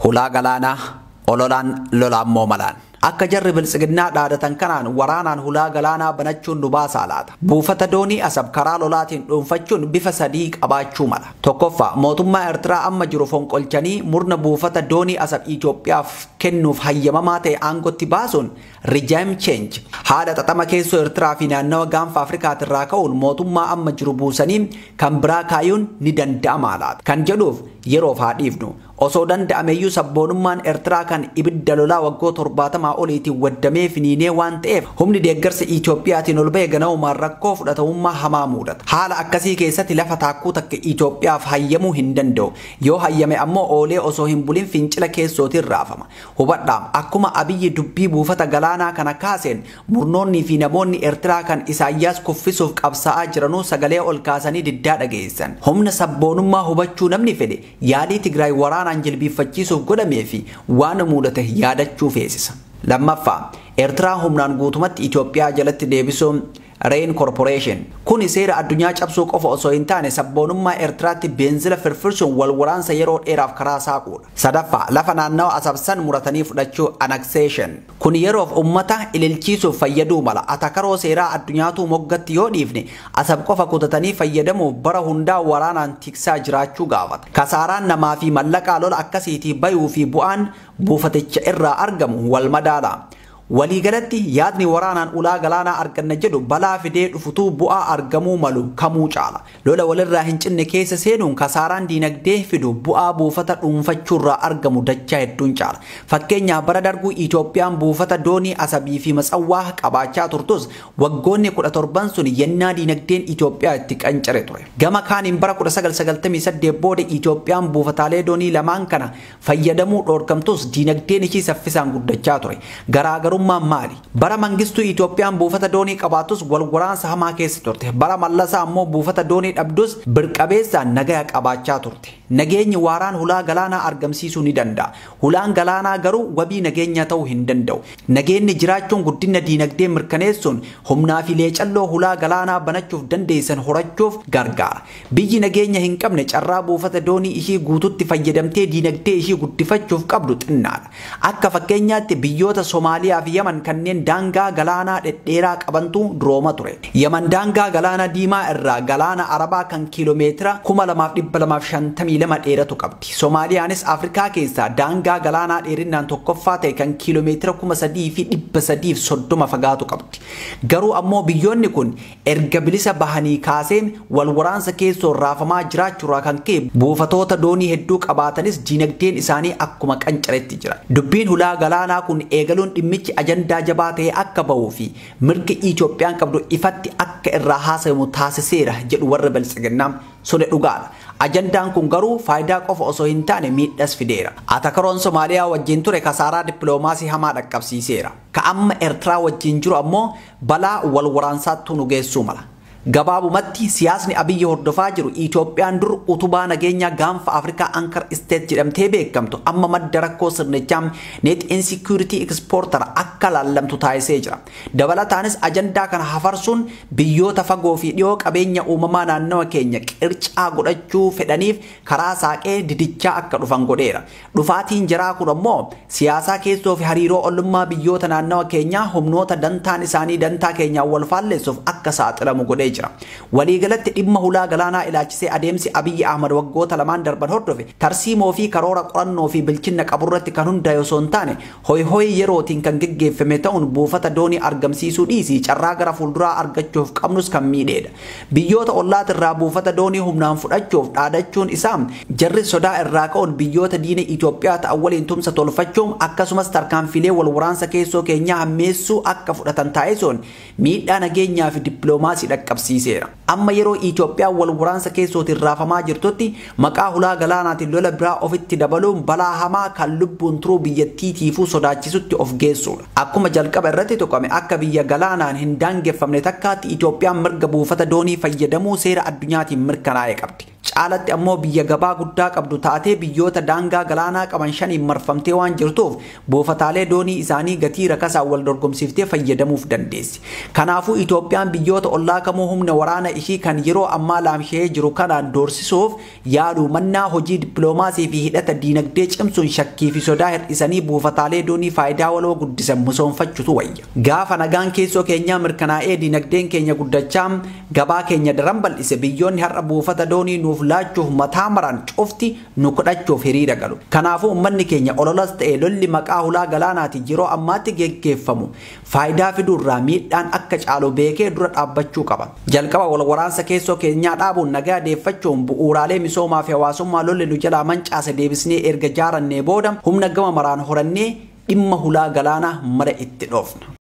Hulaa galaanaa ololaan lolaammoo malaan. Akka jarri biltsiginnaa dhaadatan kanaan waraanaan hulaa galaanaa banachuun nu baasaa laata. Buufata doonii Asab karaa lolaatiin dhuunfachuun bifa sadii qabaachuu mala. Tokkoffaa, mootummaa Eertiraa amma jiru fonqolchanii murna buufata doonii Asab Itoophiyaaf kennuuf hayyamamaa ta'e aangootti baasuun regime change. Haala xaxama keessoo Eertiraa fi naannawa gaanfa Afrikaatirraa ka'uun mootummaa amma jiru buusanii kan biraa kaayuun ni danda'ama laata. Kan jedhuuf yeroof haa dhiifnu. Osoo danda'ameyyuu sabboonummaan Eertiraa kan ibidda lolaa waggoota 70 oliitiin waddamee finiinee waan ta'eef humni deeggarsa Itoophiyaatiin ol ba'e ganamumaan rakkoo fudhatamummaa hamaa mudata. Haala akkasii keessatti lafa taakkuu takka Itoophiyaaf hayyamuu hin danda'u. Yoo hayyame ammoo oolee osoo hin bulin fincila keessootiin raafama. Hubadhaa, akkuma Abiyyi dubbii buufata galaanaa kana kaaseen murnoonnii fi namoonni Eertiraa kan Isaayyaas kuffisuuf qabsaa'aa jiranuu sagalee ol kaasanii diddaa dhageessan. Humna sabboonummaa hubachuu namni fedhe yaalii Tigraay waraanaan jilbiiffachiisuuf godhamee fi waan mudate yaadachuu feesisa. Lammaffaa, Eertiraa humnaan guutumatti Itoophiyaa jalatti deebisuun reincorporation. Kuni seera addunyaa cabsuu qofa osoo hin taane sabboonummaa Eertiraatti beenzila firfirsuun wal waraansa yeroo dheeraaf karaa saaquudha. Sadaffaa, lafa naannawa Asabsan muratanii fudhachuu annexation. Kun yeroof uummata ililchiisuuf fayyaduu mala. Atakaroo seeraa addunyaatu moggatti yoo dhiifne Asab qofa kutatanii fayyadamuuf bara hundaa waraanaan tiksaa jiraachuu gaafata. Kasaaraan namaa fi mallaqaa lola akkasiitii bayuu fi bu'aan buufaticha irraa argamu wal madaala. Waliigalatti yaadni waraanaan ulaa galaanaa arganna jedhu balaa fidee dhufutuu bu'aa argamuu malu kamuu caala. Lola walirraa hin cinne keessa seenuun kasaaraan diinagdee fidu bu'aa buufata dhuunfachuurraa argamu dachaa hedduun caala. Fakkeenyaaf bara darbuu Itoophiyaan buufata doonii Asabii fi Matsawwaa qabaachaa turtus waggoonni 17 sun yennaa diinagdeen Itoophiyaa itti qancare ture. Gama kaaniin bara 1998 booda Itoophiyaan buufataalee doonii lamaan kana fayyadamuu dhoorkamtus diinagdeen ishii saffisaan guddachaa ture. Garaagarummaa maali? Bara Mangistuu Itoophiyaan buufata doonii qabaatus wal waraansa hamaa keessa turte. Bara Mallasaa ammoo buufata doonii dhabdus birqabeessaan nagaya qabaachaa turte. Nageenyi waaraan hulaa galaanaa argamsiisuu ni danda'a. Hulaan galaanaa garuu wabii nageenyaa ta'uu hin danda'u. Nageenyi jiraachuun guddina diinagdee mirkaneessuun humnaa fi leecalloo hulaa galaanaa banachuuf dandeessan horachuuf gargaara. Biyyi nageenya hin qabne carraa buufata doonii ishii guututti fayyadamtee diinagdee ishii guddifachuuf qabdu xinnaadha. Akka fakkeenyaatti biyyoota Somaaliyaa fi Yaman kanneen daangaa galaanaa dhedheeraa qabantu durooma ture. Yaman daangaa galaana diimaa irraa galaana Arabaa kan kiiloomeetira 2252 dheeratu qabdi. Somaaliyaanis Afrikaa keessaa daangaa galaanaa dheerinaan tokkoffaa ta'e kan kiiloomeetira 3330 fagaatu qabdi. Garuu ammoo biyyoonni kun erga bilisa bahanii kaasee wal waraansa keessoo raafamaa jiraachuurraa kan ka'e buufatoota doonii hedduu qabaatanis diinagdeen isaanii akkuma qancaretti jira. Dubbiin hulaa galaanaa kun eegaluun dhimmichi ajandaa jabaa ta'e akka bahuu fi mirga Itoophiyaan qabdu ifatti akka irraa haasawamu taasiseera jedhu warra biltsiginnaa sune dhugaadha. Ajandaan kun garuu faayidaa qofa osoo hin taane miidhas fideera. Atakaroon Somaaliyaa wajjin ture kasaaraa dippiloomaasii hamaa dhaqqabsiiseera. Ka amma Eertiraa wajjin jiru ammoo balaa wal waraansaattuu nu geessuu mala. Gabaabumatti siyaasni Abiyyi hordofaa jiru Itoophiyaan dur utubaa nageenyaa gaanfa Afrikaa Anchor State jedhamtee beekamtu amma madda rakkoo sirnichaa net insecurity exporter akka laallamtu taasisee jira. Dabalataanis ajandaa kana hafarsuun biyyoota fagoo fi dhiyoo qabeenya uumamaa naannawa keenya qircaa godhachuu fedhaniif karaa saaqee didichaa akka dhufan godheera. Dhufaatiin jaraa kun ammoo siyaasaa keessoo fi hariiroo ollummaa biyyoota naannawa keenyaa humnoota dantaan isaanii dantaa keenyaan wal faalleessuuf akka saaxilamu godhee jira. Waliigalatti dhimma hulaa galaanaa ilaalchisee adeemsi Abiyyi Ahmad waggoota lamaan darban hordofe tarsiimoo fi karoora qorannoo fi bilchinna qaburratti kan hundaa'e osoo hin taane hoy hoy yerootiin kan geggeeffame ta'uun buufata doonii argamsiisuu dhiisii carraa gara fuulduraa argachuuf qabnus kan miidheedha. Biyyoota ollaatirraa buufata doonii humnaan fudhachuuf dhaadachuun isaa jarri sodaa irraa ka'uun biyyoota diina Itoophiyaa ta'an waliin tumsa tolfachuun akkasumas tarkaanfilee wal waraansa keessoo keenyaa hammeessuu akka fudhatan taasisuun miidhaa nageenyaa fi dippiloomaasii dhaqqabsiiseera. Amma yeroo Itoophiyaan wal waraansa keessootiin raafamaa jirtutti maqaa hulaa galaanaatiin lola biraa ofitti dabaluun balaa hamaa kan lubbuun turuu biyyattiitiifuu sodaachisutti of geessuudha. Akkuma jalqaba irratti tuqame akka biyya galaanaan hin daangeffamne takkaatti Itoophiyaan mirga buufata doonii fayyadamuu seera addunyaatiin mirkanaa'e qabdi. Caalatti ammoo biyya gabaa guddaa qabdu taatee biyyoota daangaa galaanaa qaban shaniin marfamtee waan jirtuuf buufataalee doonii isaanii gatii rakasaan wal dorgomsiiftee fayyadamuuf dandeessi. Kanaafuu Itoophiyaan biyyoota ollaa kamuu humna waraana ishii kan yeroo ammaa laamshee jiru kanaan doorsisuuf yaaluu mannaa hojii dippiloomaasii fi hidhata diinagdee cimsuun shakkii fi sodaa hir'isanii buufataalee doonii faayidaa waloo guddisan misoomfachuutu wayya. Gaafa nagaan keessoo keenyaa mirkanaa'ee diinagdeen keenya guddachaa gabaa keenya daran bal'ise biyyoonni har'a buufata doonii nuuf laachuuf mataa maran cufti nu kadhachuuf hiriira galu. Kanaafuu uummanni keenya ololas ta'e lolli maqaa hulaa galaanaati yeroo ammaatti geggeeffamu faayidaa fiduurraa miidhaan akka caalu beekee dura dhaabbachuu qaba. Jalqaba wal waraansa keessoo keenyaa dhaabuun nagaa deeffachuun bu'uuraalee misoomaa fi hawaasummaa lolli nu jalaa mancaase deebisnee erga jaarannee booda humna gama maraan horannee dhimma hulaa galaanaa mara itti dhoofna.